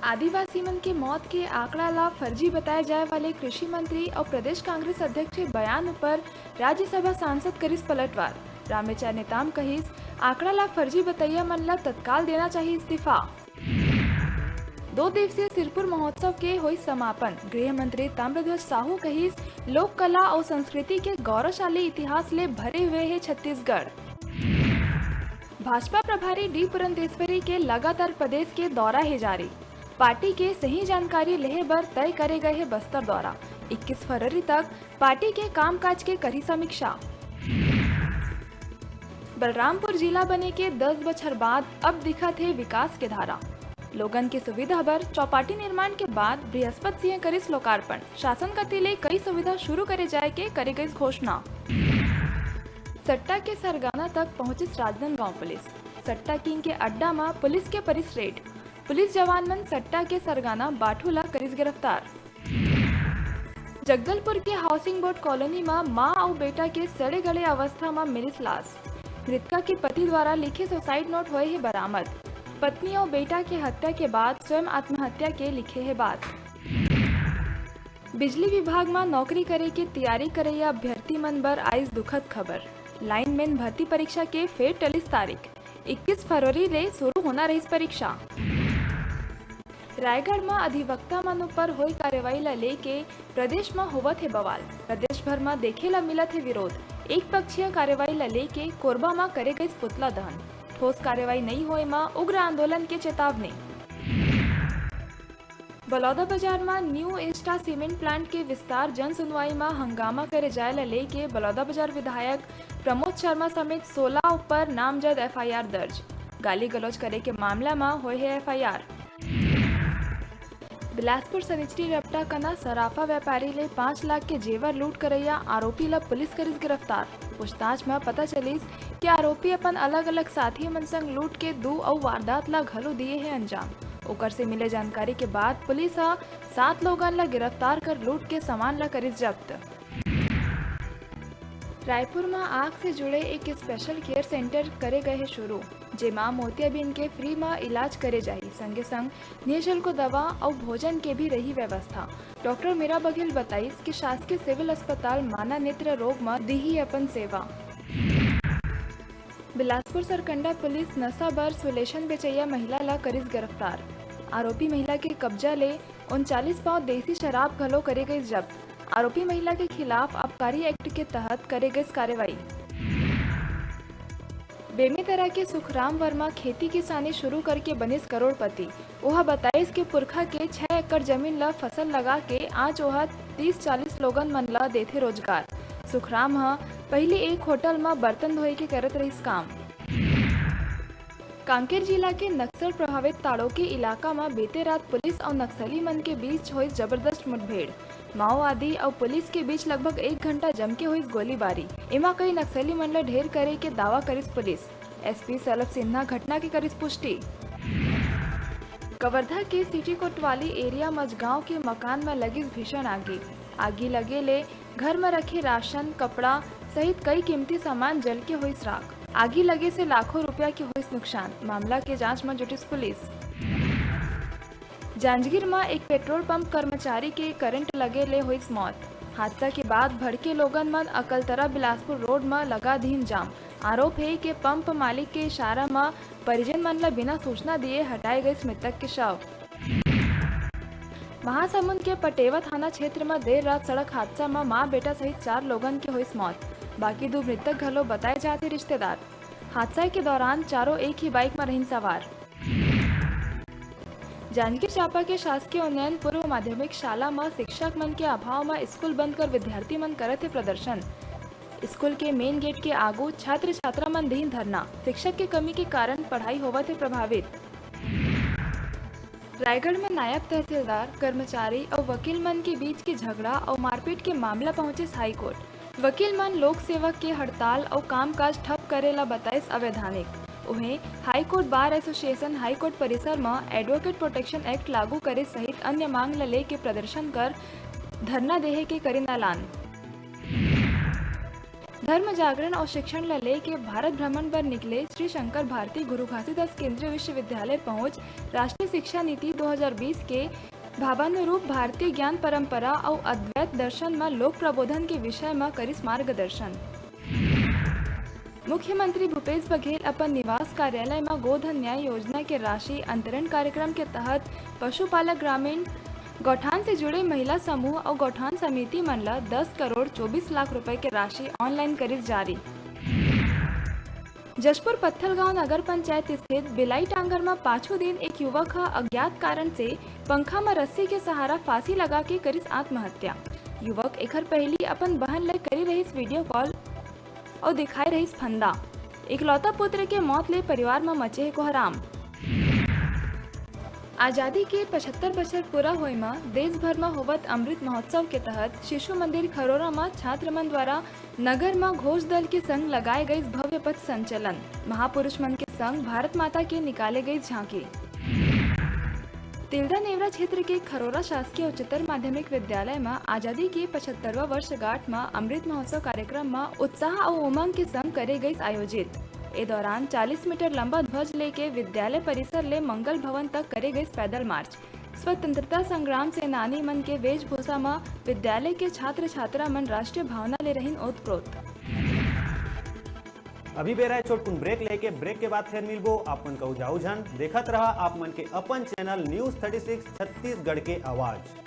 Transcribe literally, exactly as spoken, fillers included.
आदिवासी मन के मौत के आंकड़ा ला फर्जी बताए जाए वाले कृषि मंत्री अउ प्रदेश कांग्रेस अध्यक्ष के बयान ऊपर राज्यसभा सांसद करिस पलटवार। रामेश्वर नेताम कहिस, आंकड़ा ला फर्जी बतैया मन ला तत्काल देना चाहिए इस्तीफा। दो दिवसीय सिरपुर महोत्सव के होइस समापन। गृह मंत्री ताम्रध्वज साहू कहिस, लोक कला अउ संस्कृति के गौरवशाली इतिहास ले भरे हुए हे छत्तीसगढ़। भाजपा प्रभारी डी पुरंदेश्वरी के लगातार प्रदेश के दौरा हे जारी। पार्टी के सही जानकारी लेहे बर तय करे गए हे बस्तर दौरा। इक्कीस फरवरी तक पार्टी के कामकाज के करही समीक्षा। बलरामपुर जिला बने के दस बछर बाद अब दिखत हे विकास के धारा। लोगन के सुविधा बर चौपाटी निर्माण के बाद बृहस्पति सिंह करिस लोकार्पण। शासन कति ले कई सुविधा शुरू करे जाए के करे गइस घोषणा। सट्टा के सरगना तक पहुंचिस राजनांदगांव पुलिस। सट्टा किंग के अड्डा म पुलिस के परिस रेड। पुलिस जवान मन सट्टा के सरगना बाठू ला करिस गिरफ्तार। जगदलपुर के हाउसिंग बोर्ड कॉलोनी म मां अउ बेटा के सड़े गले अवस्था म मिलिस लाश। मृतका के पति द्वारा लिखे सुसाइड नोट होए हे बरामद। पत्नी अउ बेटा के हत्या के बाद स्वयं आत्महत्या के लिखे हे बात। बिजली विभाग म नौकरी करे के तियारी करइया अभ्यर्थी मन बर आइस दुखद खबर। लाइनमैन भर्ती परीक्षा के फेर टलिस तारीख। इक्कीस फरवरी ले शुरू होना रहिस परीक्षा। रायगढ़ म अधिवक्ता मन ऊपर होए कार्रवाई ल लेके प्रदेश म होवत हे बवाल। प्रदेश भर म देखे ल मिलत हे विरोध। एक पक्षीय कार्रवाई ल लेके कोरबा म करे गइस पुतला दहन। ठोस कार्रवाई नइ होए म उग्र आंदोलन के चेतावनी। बलौदाबाजार म न्यू एस्टा सीमेंट प्लांट के विस्तार जन सुनवाई म हंगामा करे जाय ल लेके बलौदाबाजार विधायक प्रमोद शर्मा समेत सोला ऊपर नामजद एफआईआर दर्ज। गाली गलौज करे के मामला म होए हे एफआईआर। बिलासपुर सनिचरी रपटा कना सराफा व्यापारी ले पाँच लाख के जेवर लूट करइया आरोपी ल पुलिस करिस गिरफ्तार। पूछताछ म पता चलिस कि आरोपी अपन अलग-अलग साथी मन संग लूट के दू अउ वारदात ल घलो दिए हे अंजाम। ओकर से मिले जानकारी के बाद पुलिस ह सात लोगन ल गिरफ्तार कर लूट के सामान ल करिस जब्त। रायपुर म आँख से जुड़े एक स्पेशल केयर सेंटर करे गए हे शुरू, जेमा मोतियाबिंद के फ्री म इलाज करे जाही। संगे संग निःशुल्क दवा अउ भोजन के भी रही व्यवस्था। डॉक्टर मीरा बघेल बताइस कि शासकीय सिविल अस्पताल माना नेत्र रोग म दिही अपन सेवा। बिलासपुर सरकंडा पुलिस नशा बर सुलेशन बेचइया महिला ला करिस गिरफ्तार। आरोपी महिला के कब्जा ले उनचालीस पाव देसी शराब घलो करे गइस जब्त। आरोपी महिला के खिलाफ आबकारी एक्ट के तहत करे गइस कार्रवाई। बेमेतरा के सुखराम वर्मा खेती किसानी शुरू करके बनिस करोड़पति। ओह बताइस कि पुरखा के छह एकड़ जमीन ल फसल लगा के आज ओह तीस चालीस लोगन मन ल देथे रोजगार। सुखराम ह पहिली एक होटल म बर्तन धोए के करत रहिस काम। कांकेर जिला के नक्सल प्रभावित ताड़ोकी इलाका म बीते रात पुलिस अउ नक्सली मन के बीच होइस जबरदस्त मुठभेड़। माओवादी अउ पुलिस के बीच लगभग एक घंटा जमके होइस गोलीबारी। एमा कई नक्सली मन ल ढेर करे के दावा करिस पुलिस। एसपी सलभ सिन्हा घटना के करिस पुष्टि। कवर्धा के सिटी कोतवाली एरिया मजगांव के मकान म लगिस भीषण आगी। आगी लगे ले घर म रखे राशन, कपड़ा सहित कई कीमती सामान जल के होइस राख। आगी लगे से लाखों रुपया के होइस नुकसान। मामला के जांच म जुटिस पुलिस। जांजगीर म एक पेट्रोल पंप कर्मचारी के करंट लगे ले होइस मौत। हादसा के बाद भड़के लोगन मन अकलतरा बिलासपुर रोड म लगा दीन जाम। आरोप हे के पंप मालिक के इशारा म परिजन मन ल बिना सूचना दिए हटाए गइस मृतक के शव। महासमुंद के पटेवा थाना क्षेत्र म देर रात सड़क हादसा म मां बेटा सहित चार लोगन के होइस मौत। बाकी दू मृतक घलो बताए जात हे रिश्तेदार। हादसा के दौरान चारों एक ही बाइक म रहिन सवार। जांजगीर चांपा के शासकीय उन्नयन पूर्व माध्यमिक शाला म शिक्षक मन के अभाव म स्कूल बंद कर विद्यार्थी मन करत हे प्रदर्शन। स्कूल के मेन गेट के आगू छात्र छात्रा मन दीन धरना। शिक्षक के कमी के कारण पढ़ाई होवत हे प्रभावित। रायगढ़ म नायब तहसीलदार, कर्मचारी अउ वकील मन के बीच के झगड़ा अउ मारपीट के मामला पहुंचिस हाईकोर्ट। वकील मन लोक सेवक के हड़ताल अउ कामकाज ठप करे ला बताइस अवैधानिक। उहें, हाईकोर्ट बार एसोसिएशन हाईकोर्ट परिसर म एडवोकेट प्रोटेक्शन एक्ट लागू करे सहित अन्य मांग ल लेके प्रदर्शन कर धरना देहे के करिन ऐलान। धर्म जागरण अउ शिक्षण ल लेके भारत भ्रमण बर निकले श्री शंकर भारती गुरु घासीदास केंद्रीय विश्वविद्यालय पहुंच राष्ट्रीय शिक्षा नीति दो हज़ार बीस के भावानुरूप भारतीय ज्ञान परंपरा अउ अद्वैत दर्शन म लोक प्रबोधन के विषय म करिस मार्गदर्शन। मुख्यमंत्री भूपेश बघेल अपन निवास कार्यालय म गोधन न्याय योजना के राशि अंतरण कार्यक्रम के तहत पशुपालक ग्रामीण गौठान से जुड़े महिला समूह अउ गौठान समिति मन ल दस करोड़ चौबीस लाख रुपए के राशि ऑनलाइन करिस जारी। जशपुर पत्थलगांव नगर पंचायत स्थित बिलाई टांगर म पाछू दिन एक युवक ह अज्ञात कारण से पंखा म रस्सी के सहारा फांसी लगा के करिस आत्महत्या। युवक एखर पहिली अपन बहन ले करी रहिस वीडियो कॉल अउ दिखाए रहिस फंदा। इकलौता पुत्र के मौत ले परिवार म मचे हे कोहराम। आजादी के पचहत्तर बछर पूरा होए म देश भर म होवत अमृत महोत्सव के तहत शिशु मंदिर खरोरा म छात्र मन द्वारा नगर म घोष दल के संग लगाए गइस भव्य पथ संचलन। महापुरुष मन के संग भारत माता के निकाले गइस झांकी। तिल्दा नेवरा क्षेत्र के खरोरा शासकीय उच्चतर माध्यमिक विद्यालय म आजादी के पचहत्तरवां वर्षगांठ म अमृत महोत्सव कार्यक्रम म उत्साह अउ उमंग के संग करे गइस आयोजित। ए दौरान चालीस मीटर लंबा ध्वज लेके विद्यालय परिसर ले मंगल भवन तक करे गइस पैदल मार्च। स्वतंत्रता संग्राम सेनानी मन के वेशभूषा म विद्यालय के छात्र छात्रा मन राष्ट्रीय भावना ले रहिन ओतप्रोत। अभी बेरा हे छोटकुन ब्रेक लेके, ब्रेक के बाद फेर मिलबो। आप मन कहू जाऊ झन, देखत रहा आप मन के अपन channel news thirty six Chhattisgarh के आवाज़।